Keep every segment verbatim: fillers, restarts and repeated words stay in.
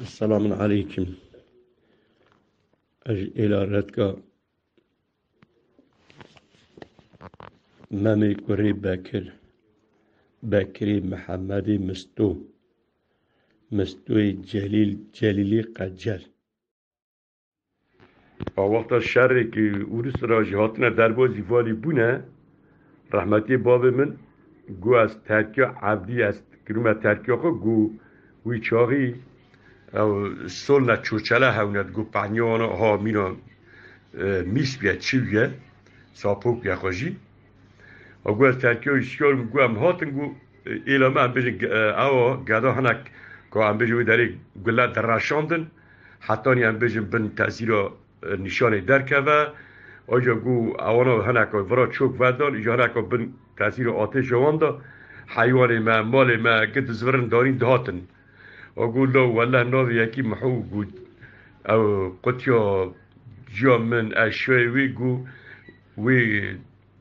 Selamun aleykum. Ez ji êla Redka Memê kurê Bekir, Bekirê Mihemedê Misto, Mistoyê Celîl, Celîlê Qecer. A wexta şerê ki Ûris ra jî hatine derbazî valî bûne, rehmetiyê bavê min got, ez terkiya Evdî, ez kirime terkiya xwe, got, wî çaxî ew solne çoçele hewne, got, pehniya wana ha mîna, e, mîs bûye, çi bûye, sapok bûye xwe jî. A got, ez terkiya wî şiyar bûm, got, em hatin, got, e, êla me, em bêjin, ge-, e, ewa, geda hinek, ka em bêjin wê derê gule direşandin, hetanî em bêjin bin tesîra, e, nîşanê derkeve. Aja got, ewana hineka vira çok vedan, îja hineka bin tesîra atêşa wan de, heywanê me, malê me, gi dizivirin danîn dihatin. A got, la wele navê yekî Miho, got, ew qutiya ciya min, eşyayê wê, got, wê,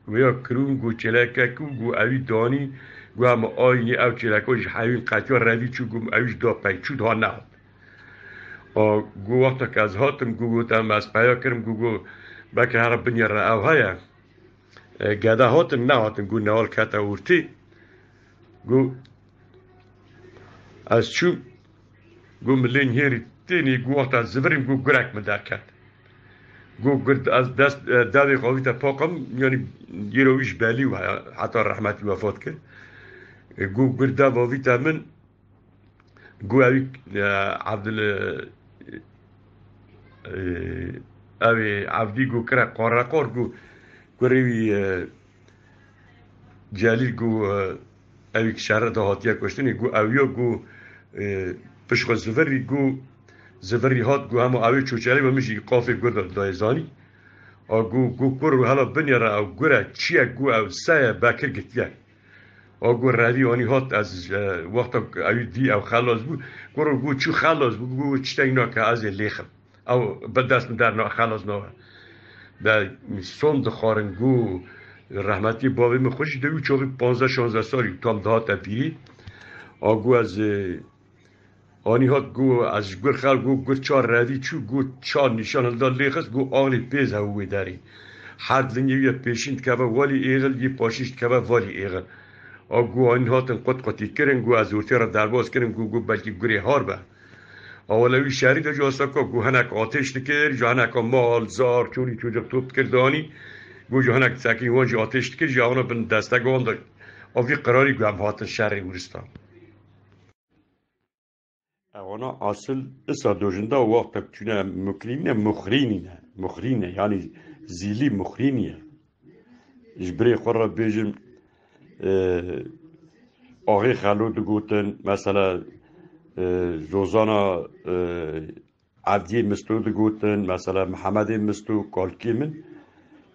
wêya kirûn, got, çêlekek û, got, ewî danî, got, hema ayînî ew çêleka ji hewîn qetiya revî çû, got, ewî ji da pey çû, daha nehat. A, got, wexta ke ez hatim, got, got, em ez peya kirim, got, got, belkî here binyere ew heye. E, gede hatin, nehatin, got, newal kete ortê. Got, ez çûm, got, min lê nihêrî tênî, got, wexta ez zivirîm, got, gurek min derket. Got, gur, ez dest, e, devê xwe avîte paqim, yanî yêro wî ji belî we, heta rehmetî wefat kir. E, got, gur dev avîte min, got, ewî, e, Evdil, e, e, ew ê Evdî, got, kire qareqor, got, kurê wî, e, Celîl, got, e, ewî şerê de hatiye kuştinê, got, ew ya, got, e, pişt xwe zivirî, got, zivirî hat, got, hema ewê çoçelê ve min jî qafê gur de dayê zanî. A got, got, kur hela binyere ew gure çi ye, got, ew se ye, Bekir gitiye. A got, revî anî hat, ez, e, wexta ewî dî ew xelas bû. Kur got, çû xelas bû, got, tiştek nake, ez ê lêxim. Ew bi dest min der na-, xelas nabe. De son dixwarin, got, rehmetî bavê min xwe jî de wî çaxî panzdeh şanzdeh salî tam dihate pîrî. A got, ez, e, Anî hat, got, ez ji gur xel, got, gur çar revî çû, got, çar nîşan hilda lê xist, got, axlê pêz hew wê derê. Her dilingê wî ye pêşîn dikeve walî êxil, yê paşîş dikeve valî êxil. A got, anî hatin qut qutî kirin, got, ez ortê re derbas kirim, got, got, belkî gurê har be. A wele wî şerî de jî asaka, got, hinek atêş dikir, ji hineka mal, zar, çolî çocuk top dikir danî. Got, ji hinek sekîn wan jî atêş dikir, ji wana bin destek wan de. A vî qirarî, got, em hatin şerê Ûristan. Ewana asil isa dojinda wextek çûne mukrîne, muxrînîne. Muxrîne, yanî zîlî muxrînî ye. Ji birê xwe re bêjim, e, Axê Xelo digotin, mesela, e, Zozana, e, Evdiyê Misto digotin, mesela Mihemedê Misto, kalkê min,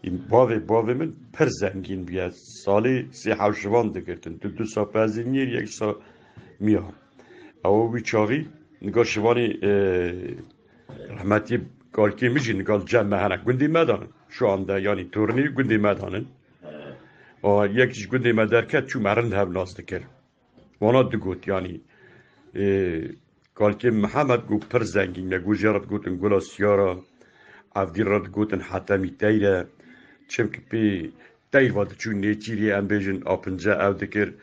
bavê bavê min pir zengîn bûye. Salê sê hew şivan digirtin. Du du sa peziniyê, yek sa miya. Ew wî çaxî niga şivanê, e, rehmetî kalkê min jî nigal cem me hene. Gundê me danin. Şu anda yanî tornê gundê me danin. A, yek ji gundê me derket çû me rind hev nas dikir. Wana digot, yanî, e, Kalkê Mihemed got pir zengîn e, got jê re digotin Gula Siyara, Evdî re digotin Hetemî Teyr e. Çimkî pê teyr va diçû Nêçîrê, em bêjin Apince ew dikir,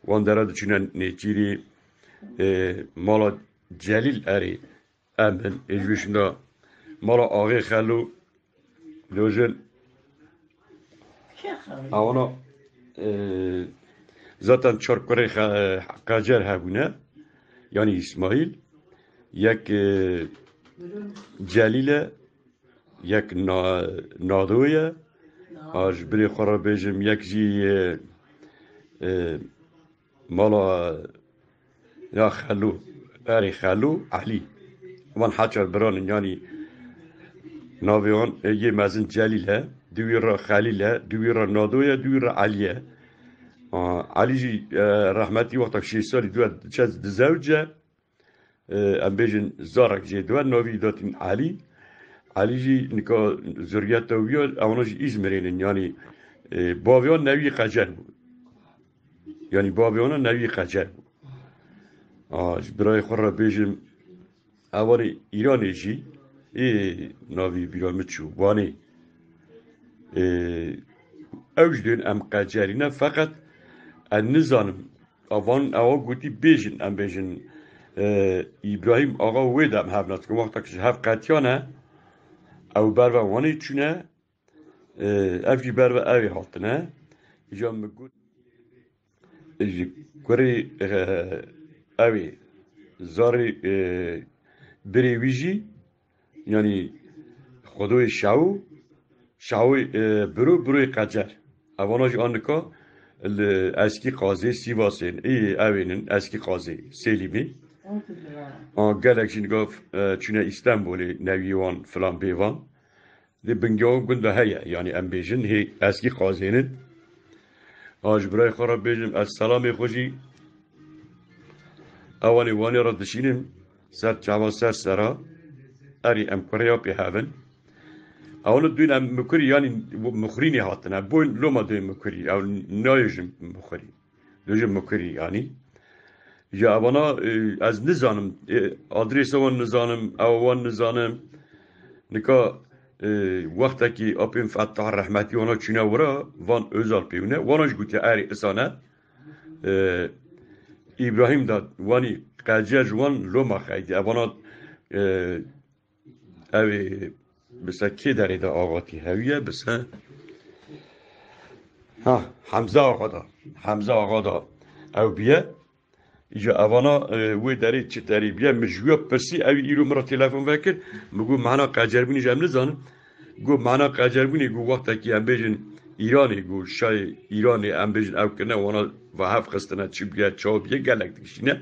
wan dera diçûne Nêçîrê, e, mala Celîl erê em in. Ê ji wê şûnda mala Axê Xelo, Lojin. Ewana, e, zaten çar kurê xe-, Qecer hebûne. Yanî Îsmaîl. Yek, e, Celîl e, yek Na-, Nado ye. A, ji birê xwe re bêjim, yek jî, e, e, Mala ya Xelo, erê Xelo, Elî. Wan heçar biran in, yanî navê wan, e, yê mezin Celîl e, di wî re Xelîl e, di wî re Nado ye, di wî re Elî ye. A, Elî jî, e, rehmetî wexta şêst salî diwe çe dizewce, e, em bêjin zarek jê diwe, navî datin Elî. Elî jî nika zuriyeta wî ya, ewana jî Îzmirên in, yanî, e, bavê wan newî Qecer bû. Yanî bavê wana newî Qecer bû. A, ji birayê xwe re bêjim, Hevalê Îranê jî ê navî bîra min çû, Wanê. Ê, ew ji dên em qecerîne, feqet ez nizanim. Avan ewa gotî bêjin, em bêjin, e, Îbrahîm Axa wê de em hev nadikin. Wexta ki ji hev qetiyane, ew berve Wanê çûne, e, ev jî berve ew ê hatine. Îca min got, ji kurê, e, ew ê, zarê, e, birê wî jî, yanî Xwedoyê Şawo, Şawoyê, e, biro, biroyê Qecer. Evana jî an nika li Eskî Qazê, Sîvasê, ê, ew ê nin, Eskî Qazê, Sêlîmê. A, gelek jî nika, e, çûne Îstenbolê, newiyê wan filan bê van. Di bingewa gunda heye, yanî em bêjin hê Eskî Qazê nin. A, ji birayê xwe re bêjim, ez selamê xwe jî ewanê Wanê re dişînim, ser çava ser sera, erê em kurê ya pê hevin. Ewana dûn em mikurî, yanî mikurînê hatine, boyn loma dê mikurî, ew nayê ji mikurî. Dû ji mikurî, yanî. Ya evana, e, ez nizanim, e, adrêsa wan nizanim, ew wan nizanim. Nika, e, wextekî apên Fettah rehmetî wana çûne wira, van Özal pêwine, wana jî gotiye erê isane. E, Îbrahîm da wanî qecer ji wan loma xeydî. Evana, e, ew ê bi se kê derê de avatî hewiye, bi se, ha, Hemze Axa da. Hemze Axa da ew biye. Îca evana, e, wê derê çi derê biye, min ji wî pirsî, ew îro min re telefon vekir. Min got, mena qecerbûnê jî em nizanin. Got, mena qecerbûnê, got, wextekî em bêjin Îranê, got, şayê Îranê em bêjin ew kirine, wana va hev xistine, çi biye, çawa biye, gelek dikişîne.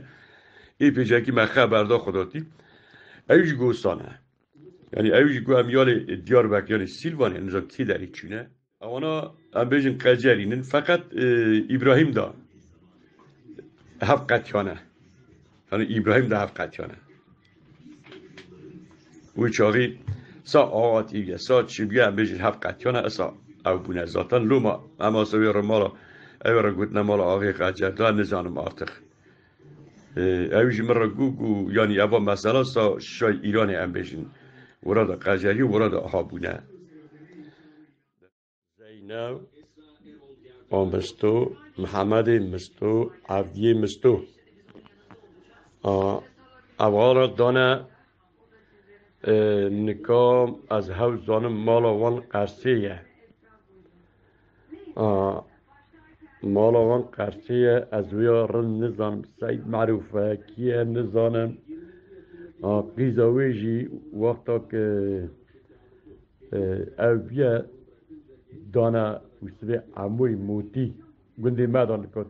Ê pêcekî me xeber da xwe datî. Ew jî got sane. Yanî ew jî got em yalê Diyarbekir, yanî Sîlvanê, nizam kê derê çûne. Ewana em bêjin qecerînin, feqet, e, Îbrahîm da hev qetiyane. Yanî Îbrahîm da hev qetiyane. Wî çaxî sa avat î ye, sa çi bûye, em bêjin hev qetiyane, esa ew bûne. Zaten loma, em asa wê re mala, ew re gotine mala axê qecer da, nizanim artık. E, ew jî min re got, got, yanî eva mesela sa şay Îranê em bêjin. Wira da qecerî, wira da aha bûne. Zeynep, a Misto, Mihemedê Misto, Evdiyê Misto. A, ev ara dane, e, nika ez hew zanim mala wan Qersê ye. A, mala wan Qersê ye, ez wê ya rind nizanim. Seyd Merûf e, kî ye nizanim. A, qîza wê jî wexta ke, e, ew biye dana Ûsivê Emoyê Motî, gundê me de li got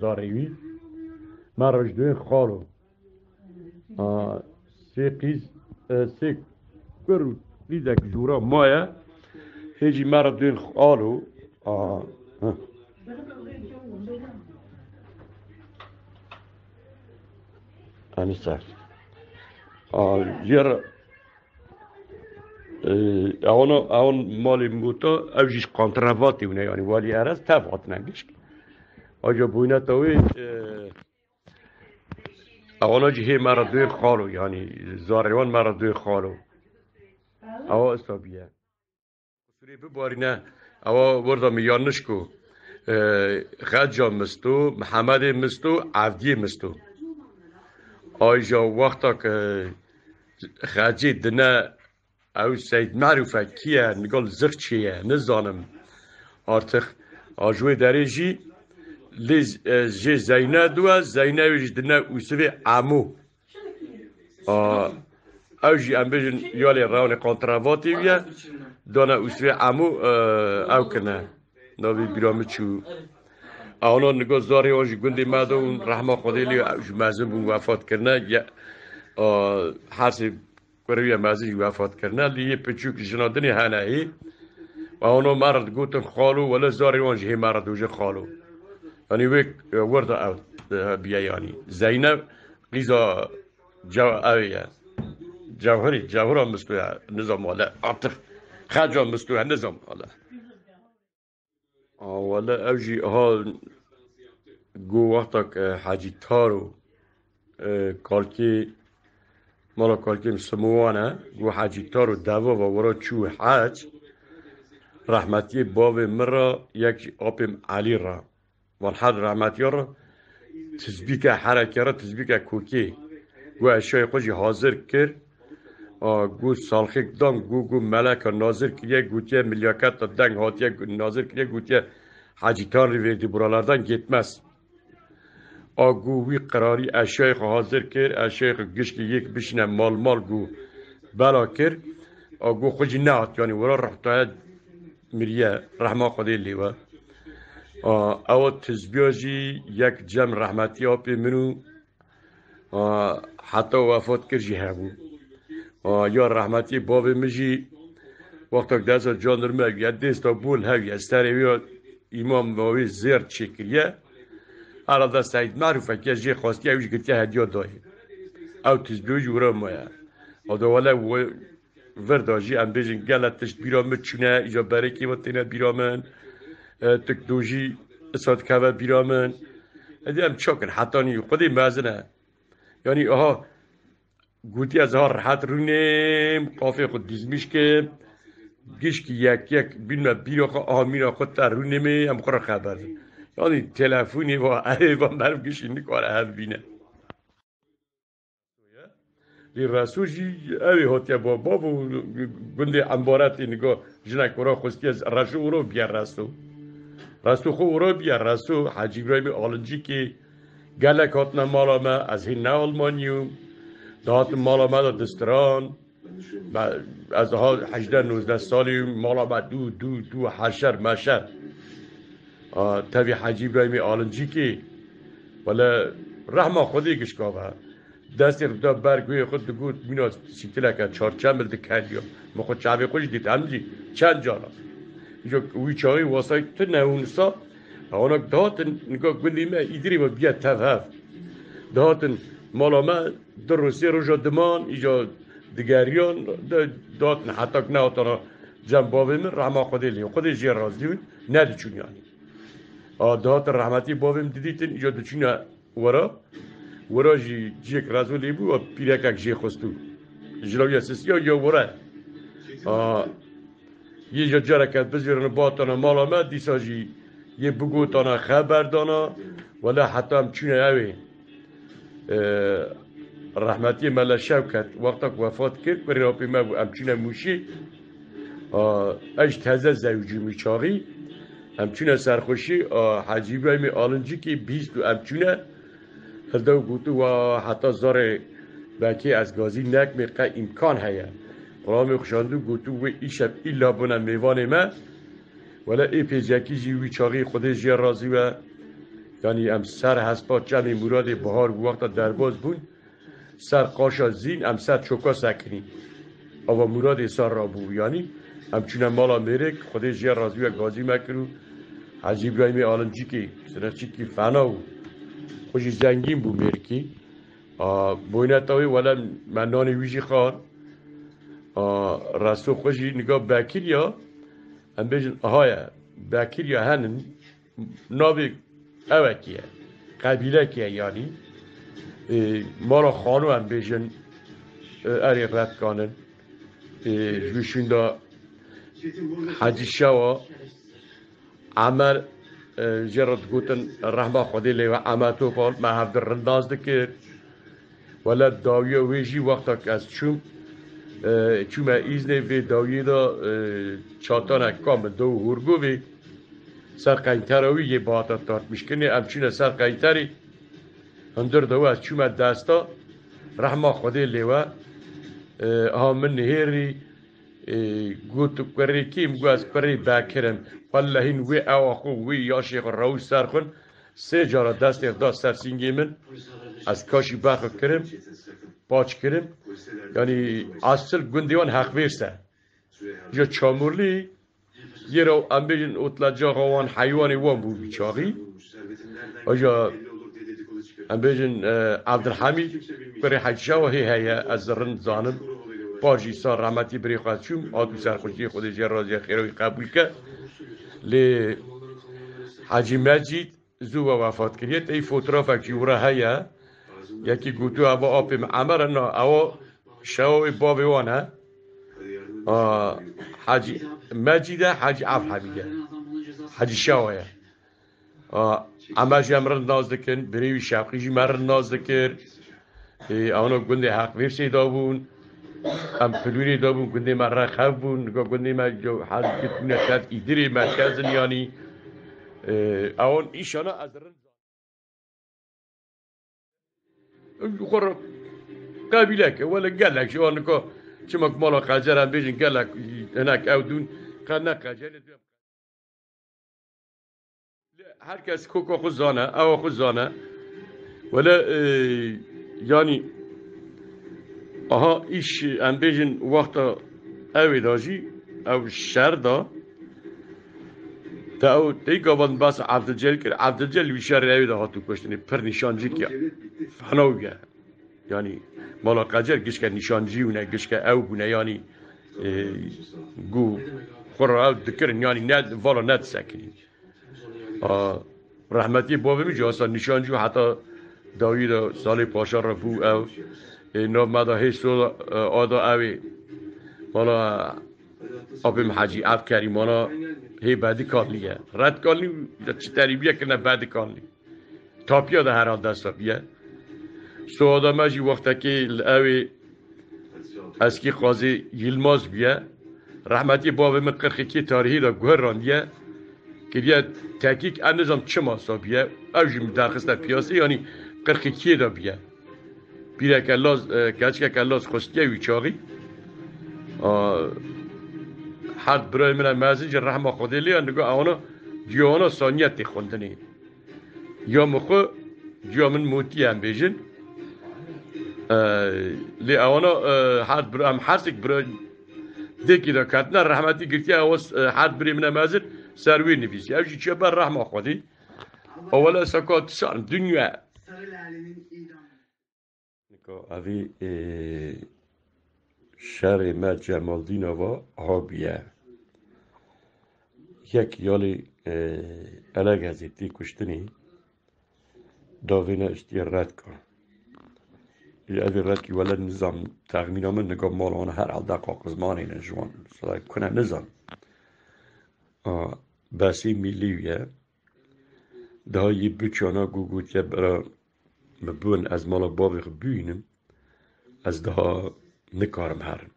zarê wî. Me re ji duyên xalo. A, sê qîz, e, sê kur û qîzek jûra maye. Hê jî me re duyên xalo. A, heh. Anî ser. A, jê re, e, ewana, ewan malê Mota, ew jî ji Qanterevatê wine, yanî Walî Erez tev hatine gişk. Aja boyna tawê, e, Ewana jî hê me re duyên xalo, yanî zarê wan me re duyên xalo. Ewa esa biye. Qusûrê bibarîne, ewa werda min yanlış ku, e, Xeca Misto, Mihemedê Misto, Evdiyê Misto. Ayja wexta ke Xecê dine Ew Seyd Merûf e, kî ye? Nigal zixçê ye, nizanim. Artık a ji wê derê jî lê z-, e, jê Zeyne du e, Zeyne wê jî dine Ûsivê Emo. A, ew jî em bêjin ya lê rewanê kontravatê wî ye. Dana Ûsivê Emo, e, ew kirine. Navê bîra min çû. Ewna nigo zarê wan ji gundê me de û rehma Xwedê lê ew ji mezin bûn wefat kirine. Ye, a, hersê Kurê wî ya mezin jî wefat kirine. Lê yê piçûk jina dinê hene hê. Û hûn me re digotin xalo, wele zarê wan jî hê me re dibêjin xalo. Yanî wê, e, wir de ew, e, biye yanî. Zeynep qîza Cew-, ew ye. Cewherî, Cewhera Misto ye, nizam wele. Artık Xeca Misto ye, nizam wele. A, wele ew jî ha go wexta ke Hecî Taro, e, kalkê Mala kalkêm Simowan e, got Hecî Taro deva ve wira çû hec, rehmetiyê bavê min re yek jî apê min Elî re. Van her rehmetiya re tizbîke hereke re tizbîke kokê. Got eşyayê xwe jî hazir kir. A, got salxêk dan, got, got meleka nazir kiriye, gotiye milyaketa deng hatiye nazir kiriye, gotiye Hecî Taro rivêrdî buralardan gitmez. A got wî qirarî eşyayê xwe hazir kir, eşyayê xwe gişkî yek bişîne mal mal got bela kir. A got xwe jî nehat, yanî wira rehtaye miriye, rehma Xwedê lê we. A, ewa tizbiya jî yek cem rehmetî apê min û, a, heta wefat kir jî hebû. A, ya rehmetî bavê min jî wextek desa can dir me ya dêsta bol hev ya serê wê îmam wê zêr çêkiriye. Herhalde Seyd Merûfek ya jê xwestiye, ew jî girtiye hediya dayê. Ew tizbî jî wira me ye. Oda wele we-, vir da jî em bêjin gele tişt bîra min çûne, îca berekê ve têne bîra min. E, tik do jî isa dikeve bîra min. Êdî em çakin hetanî Xwedê mezin e. Yanî aha, gotî ez ha rehet rûnêm, qafê xwe dizmîş kim. Gişkî yek yek bînme bîra xwe, aha mîna xwe te rûnêmê, em xwe re xeber din. Yanî telefonê va, erê va meriv gişkî nikare hev bîne. Lê Reso jî ew ê hatiye ba, bavo gundê Embaretê niga jinek wira xwestiye Reso wira biye Reso. Reso xwe wira biye Reso, Hecî Îbrahîmê Alincîkê gelek hatine mala me, ez hê ne Almanyûm, dihatin mala me de distiran. Me, ez ha hejdeh nozdeh salî mala me dû, dû, dû, heşer, meşer. A, tevî Hecî Îbrahîmê Alincîkê, wele rehma Xwedê gişka ve. Destê xwe da ber guhê xwe digot, mîna sîtileke çarçemil dikeliya. Min xwe çavê xwe jî dît, em jî çend cara. Îco wî çaxî wasayî tu nehûnisa, onak dihatin, nika gundî me îdirî ve biye tev hev. Dihatin mala me du roj sê roja diman, îca digeriyan, de, dihatin heta ku nehatana cem bavê min, rehma Xwedê lê. Xwedê jê razî bin, nediçûn yanî. A, dihatin rehmetî bavê min didîtin, îca diçûne wira. Wira jî cihek Rezo lê bû, pîrekek jê xwestû. Jilawiya sisiya ya wira. A, yê ja careke bizêrine batana mala me, dîsa jî yê bigotana xeber dana, wele heta em çûne ew ê. E, rehmetiyê Mele Şewket, wexta ku wefat kir, kurê apê me bû, em çûne Mûşî. A, ez jî teze zewicî bûm çaxî. Em çûne serxweşî, a, Hecî Îbrahîmê Alincikî bîst û em çûne. Hilda û gotu wa heta zarê belkî ez gazî nekmê qe îmkan heye. Qulamê xwe şandû gotu wê îşev îlla bûne mêvanê me. Wele ê pêcekî jî wî çaxî Xwedê jê razî we. Yanî em ser hespa çemê Muradê Bihar bû wexta derbas bûn. Ser qaşa zîn em ser çoka sekinî. Ava Muradê ser rabû. Yanî em çûne mala mêrik, Xwedê jê razî we gazî me kir û Hecî Îbrahîmê Alincîkê, sineçîkî fena û xwe jî zengîn bû mêrikî. A, boyneta wê wele me nanê wî jî xwar. A, resto xwe jî niga Bekirya, em bêjin aha ye. Bekirya henin, navê ewekî ye. Qebîlekî ye yanî. E, mala xano em bêjin, e, erê redkanin. E, ji wî şûnda Hecî Şewa, Emer, e, jê re digotin rehma Xwedê lê we Emer Topal, me hevdi rindaz dikir. Wele dawiya wê jî wexta ku ez çûm, e, çûme îznê vê dawiyê de, e, çatane ka min do hûrgovê ser qeyntera wî yê bihata tartmîşkirinê, em çûne ser qeynterê. Hundir de we ez çûme desta, rehma Xwedê lê we, e, ha min nihêrî, e, got, tu kurê kî? Min got, ez kurê Bekir im. Wellehîn wê ewa xwe, wê yaşê xwe rewş ser xwe, sê cara destê xwe da ser sîngê min. Ez kaşî berxwe kirim, paç kirim. Yanî esil gundê wan Heqvêrs e. Ji Çamurlî, yê re em bêjin otlacaxa wan, heywanê wan bû vî çaxî. Aja em bêjin, e, Evdilhemîd, kurê Hecî Şewa hê heye, ez rind zanim. Par jî sa rehmetî birê xwe çûm, hat û serxweşiyê Xwedê jê razî ye, xêra wî qebûl ke. Lê Hecî Mecîd zû ve wefat kiriye. Tey fotografek jî wira heye. Yekî gotu eva apê min Emer e, na, ewa Şewa wê bavê wan e. A, Hacî Mecîd e, Hacî Efhemî ye. Hacî Şewa ye. A, Eme jî em rind nas dikin, birê wî Şewqî jî me rind nas dikir. Ê, ewna gundê Heqvêrsê de bûn. Em pilûrê de bûn, gundê me rex hev bûn. Nika gundê me jo hal girtbûne tev Îdirê merkezin yanî. Ê, ewan îşana ez rind Ji xwe re qebîleke, wele gelek ji wan nika çima ku mala Qecer em bêjin gelek hinek ew dûn, qe ne Qecer ê dû. Lê her kes koka xwe zane, ewa xwe zane. Wele, e, yanî, aha, îş, em bêjin, wexta ew ê da jî, ew şer da, te ew tey gavan bas Evdilcel kir. Evdilcel wî şerê ew ê da hatû kuştinê. Pir nîşancîk ya. Fena wî ye. Yanî, mala Qecer gişke nîşancî wî ne, gişke ew bûne, yanî, e, gu xwe re ew dikirin, yanî ne, vala ne disekinî. A, rehmetî bavê min jî asa nîşancî û heta dawî de salê paşa re bû ew. Ê, nav me de hê soda, e, ada ew ê. Mala apê min Hecî ev Kerîmana hê Bedikanlî ye. Redkanlî û çi terîbiye kirine Bedikanlî. Tapiya de herhalde dest de biye. Soda me jî wextekê li ew ê Eskî Qazî Yilmaz bûye. Rehmetî bavê min qirxê kê tarîhî de guher randiye. Kiriye tekîk, ez nizam çima sa bûye. Ew jî min derxiste piyasê, yanî qirxê kê de bûye. Pîreke laz, e, keçikeke laz xwestiye wî çaxî. A, herd birayê min e mezin jî rehma Xwedê lê ye, nigo ewana ciwana saniye tê xwendinê. Ya min xwe, ya min motî em bêjin. E, lê ewana, e, her bir, em her sek bir dêkî de ketine, rehmetî girtiye, ew, e, her birê min e mezin, ser wê nivîsî. Ew jî çiye ber rehma Xwedê. Ewele seka tisan, dinya. Nika evî, e, şerê me Cemaldîna va habiye. Yek yalî, e, Elegezê tê kuştinî, davêne îştî Redka. Ji evî Redkî wele nizam texmîna min nika mala wan herhalde qaqizmanê ne ji wan. Sala kune nizam. A, besê mîlî ye. Daha yê biçana ku gotiye bira min bin ez mala bavê xwe bibînim, ez daha nikarim herim.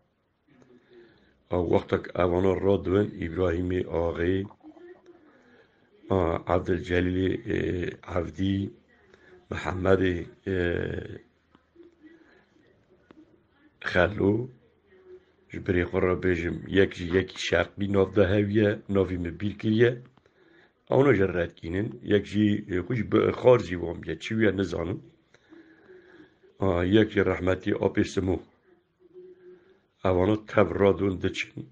A, wextek evana radibin, Îbrahîmê Axê, a, Evdilcelîlê, e, Evdî, Mihemedê, e, Xelo, ji birê xwe re bêjim, yek jî yekî şerqî nav de hewiye, navî min bîr kiriye. Ewna jî redkînin, yek jî, e, xwe jî bi xar jî wan bûye, çi wî ye nizanim. A, yek jî rehmetî apê Simo. Evana tev radon diçin.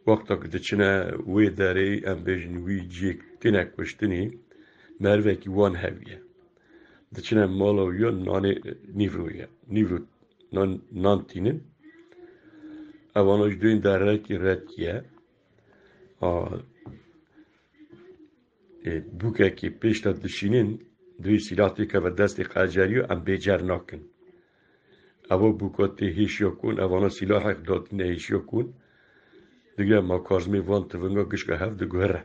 Wexta ku diçine wê derê, em bêjin wî ciyê têne kuştinê, merivekî wan hewiye. Diçine mala wî ya nanê nîvro ye. Nîvro nan, nan tînin. Evana ji duyên derekî redkiye. A, e, bûkekê pêş de dişînin, divê sîlah têkeve destê qeceriyo, em bêcer nakin. Eva bûka tê hêşiya kun, evana sîlahek datîne hêşiya kun. Digre makarzmê van tivinga gişka hev diguhere.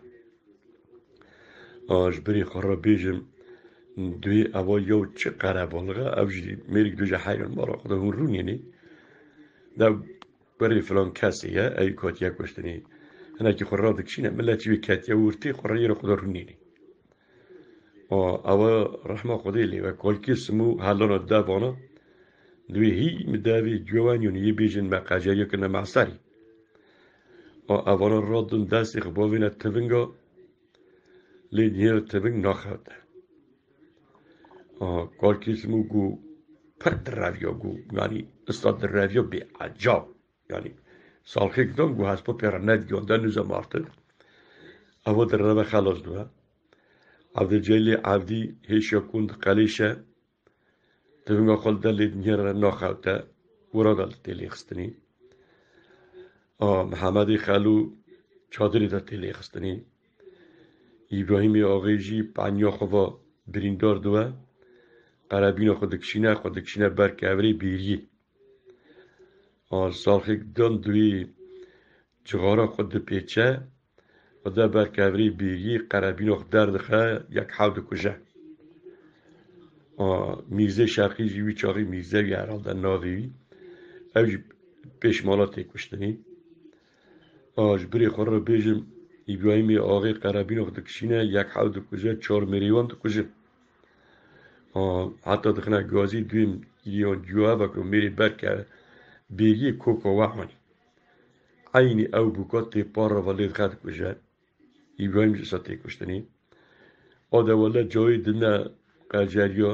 A, ji birê xwe re bêjim, divê eva yew çi qerebalix e, ev jî mêrik dû ji heyran mala xwe de hûn rûnînê. De Kurê filan kesê ye, ew katiye kuştinê. Hinekî xwe radikişîne, milet jî wê ketiye wir tê, xwe rê xwe de rûnînê. A, ewa rehma Xwedê lê be, kalkê Simû helana devana, divê hî mi devê ciwen yon yê bêjin me qeceriya kirine meserî. A, evana radin destê xwe bavêne tivinga, lê nihêr tiving naxewte. A, kalkê Simû gu pir direviya gu, yanî ista direviya bê ecaw. Yanî salxêk dan ku hespa pê re nediyan de nizam artık. Ewa direve xelas dibe. Evdilcelîlê Evdî hêşiya kun diqelêşe. Tivinga xwe li delê dinyê re naxewte. Wira de tê lêxistinî. A, Mihemedê Xelû çadirê de tê lêxistinî. Îbrahîmê Axê jî peniya xwe va birîndar dibe. Qerebîna xwe dikişîne, xwe dikişîne ber kevirê bêriyê. A, salxêk dan di wî cixara xwe dipêçe, xwe de ber kevirê bêriyê qerebîna xwe derdixe, yek hew dikuje. A, Mîrzê Şerqî jî wî çaxî Mîrze wî herhalde navê wî. Ew jî pêş mala tê kuştinî. A, ji birê xwe re bêjim, Îbrahîmê axê qerebîna xwe dikişîne, yek hew dikuje, çar mêrê wan dikuje. A, heta dixine gazî duyên kiriyan ciwa veke mêrê berke bêriyê koka we anî. Eynî ew bûka tê par re ve lê dixe dikuje. Îbrahîm jî sa tê kuştinî. A de wele cayê dine qeceriya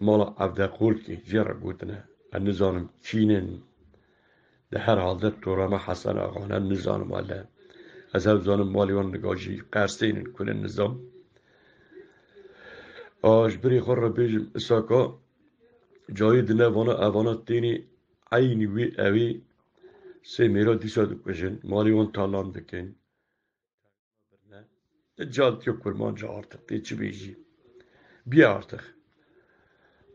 mala Evdeqolkê jê re gotine. Ez nizanim kînin. Di her halde torama Hesen Axa ne, nizanim wele. Ez hev zanim malê wan niga jî qersênin kulin nizam. A, ji birê xwe re bêjim, isaka cayê dine vana evana tênê eynî wê ewê sê mêra dîsa dikujin, malê wan talan dikin. Te catiyo kurmanca artık, tê çi bêjî? Biye artık.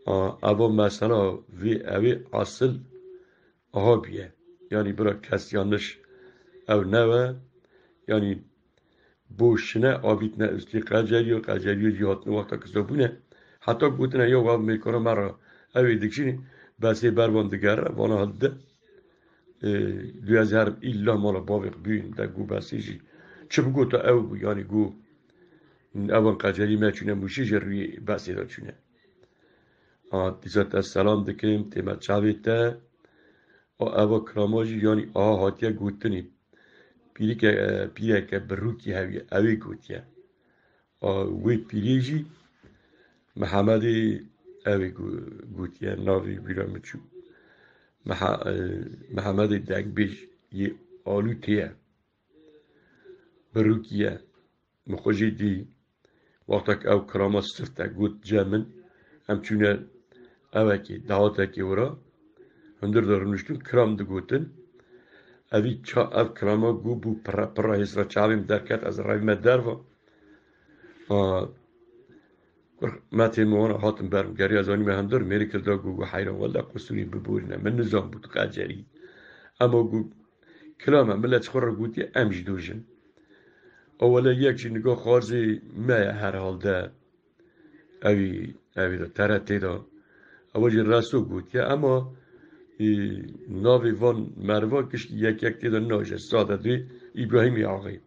A, eva mesela vê ewê asil aha biye. Yani bira kes yanlış ew newe. Yani boşine abîtine üstî qeceriyo, qeceriyo jî hatine wexta kizabûne. Heta gotine ya wav mêkara me re ew ê dikişînî, besê ber van digere, vana hilde. E, duyaz herim îlla mala bavê xwe bûyîn de gu besê jî. Çi bigota ew bû, yani gu evan qecerî me çûne mûşê jê rûyê besê de çûne. A, dîsa te selam dikim, tême çavê te. A, eva kirama jî, yani aha hatiye gotinî. Pîrike, e, pîreke birûkî hewiye, ewê gotiye. A, wê pîrê jî Mihemedê ew ê gu-, gotiye, navê bîra min çû. Miha-, e, Mihemedê dengbêj yê alûtê ye. Birûkî ye. Min xwe jî dî. Wextek ew kirama sifte got cem min, em çûne ewekê, dawatekê wira. Hundir de rûniştin, kiram digotin. Evî ça-, ev kirama gu bû pirre, pirre hêsra çavê min derket, ez revîme derva. A, kur me tê min wana hatin ber min, geriya zanî me hundir, mêrik hilda gu, gu heyran, wele qusurî biborîne, min nizan bû tu qecerî. Ema gu, kilame, millet ji xwe re gotiye, em jî dojin. A wele yek jî niga xwarzê me ye herhalde. Ewî, ewî de, T R T de. Ewa jî reso gotiye, ema, e, navê van meriva giştî yek yek tê de naje. Sade dê Îbrahîmê Axê.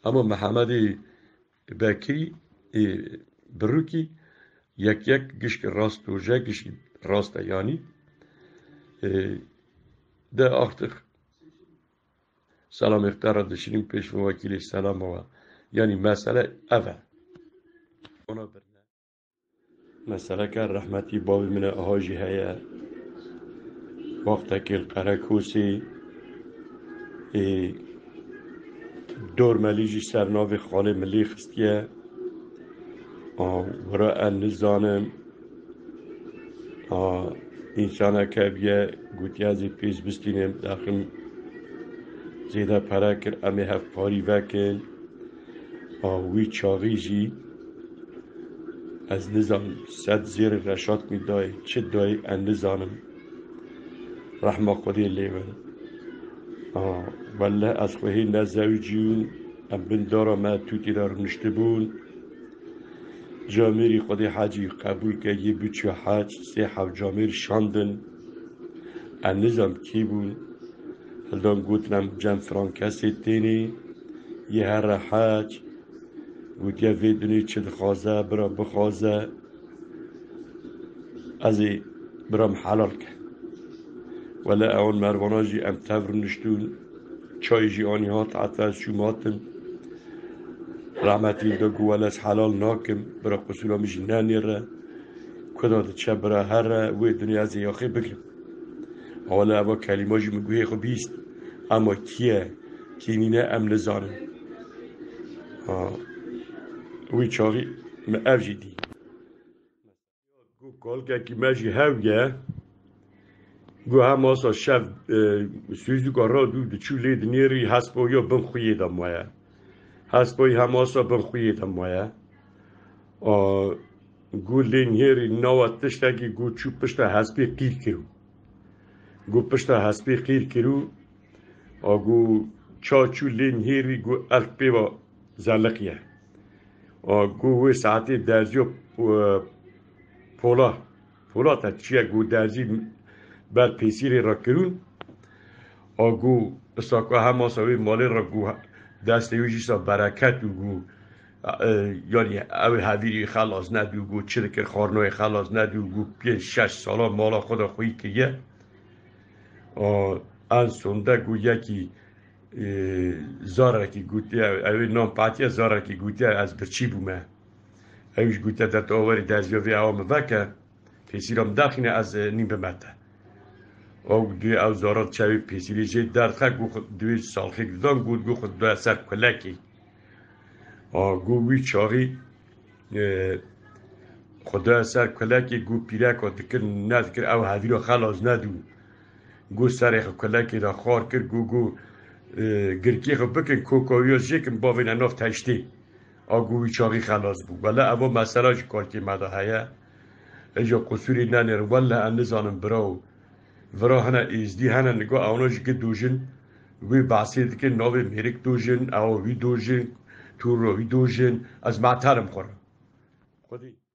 Ema Mihemedê Bekirî, e, Birûkî yek yek giştî rast doje, giştî rast e yanî. E, de artık Selamê te re dişînim pêş vê wekîlê selama we. Yanî mesele ev e. Ona birine. Meseleke rehmetî bavê min e, aha jî heye. Wextekê li Qerekosê, ê, dormelî jî ser navê xalê min lê xistiye. A, wira ez nizanim. A, însaneke bûye, gotiye, ez ê pêz bistînim, daxim zêde pere kir, em ê hevparî vekin. A, wî çaxî jî ez nizanim, sed zêrê reşat min dayê, çi dayê, ez nizanim. Rehma Xwedê lê bin. A, welle ez xwe hê nezewicîm, em bin dara me tûtî de rûniştibûn. Camêrî Xwedê hecî qebûl ke, yê biçû hec, sê hev camêr şandin. Ez nizam kî bûn. Hildan gotin em cem filan kesê tênê, yê here hec. Gotiye vê dunê çi dixwaze, bira bixwaze. Ez ê biram helal ke. Wele ewan mervana jî em tev rûniştûn. Çayê jî anî hat, heta ez çûm hatim. Rehmetî de got, wele ez helal nakim, bira qusûra min jî nenêre. Kuda diçe bira here, wê dinya ez ê yaxê bigirim. Wele eva kelîma jî min guhê xwe bîst. Ema kî ye, kî nîne em nizanin. Ha. Wî çaxî min ev jî dî. Got, kalkekî me jî hew ye. Got, hema sa şev, e, sûzûka radû diçû lê dinêrî, hespa ya bin xuyê de maye. Hespa yî hema sa bin xuyê de maye. A, got, lê nihêrî nawe tiştekî, got, çû pişta hespê qîr kir. Got pişta hespê qîr kirû, a got ça çû lê nihêrî, got elk pê ve zeliqiye. A got wê saetê derziyo e, pola, pola te çiye got derzî ber pêsîrê re kirûn. A got, pişta ku hema sa wê malê re got destê wî jî sa bereket û got, e, yanî ew ê hevîrî xelas nedî û got çi dikir xwarnoyê xelas nedî û got pênc şeş sala mala xwe de xwî kiriye. A, en sonde got yekî, e, zarekî gotiye, ew ê nan patiye zarekî gotiye ez birçî bûme. Ew jî gotiye de tu awerî derziya vê ewa min veke. Pêsîra min daxîne ez, e, nîm bime te. Ew duyê ew zaran çewê pêsîrê jê derdixe, got xwe duyê salxêk didan, got, got xwe daya ser kulekê. A, got wî çaxî, e, xwe daya ser kulekê, got pîreka dikir nedikir ew hevîra xelas nedû. Got serê xwe kulekê de xar kir, got, got, e, girkê xwe bikin, koka wî ya jêkin, bavêne nav teştê. A got wî çaxî xelas bû. Wele eva mesela ji kalkê me de heye. Êja qusûrê nenêrin. Welle em nizanin birawo. Vira hene êzdî hene nigo ewna ji gi dojin. Wê behsê dikin navê mêrik dojin, ewa wî dojin, tûro wî dojin. Ez meterim xwe re. Xwedî.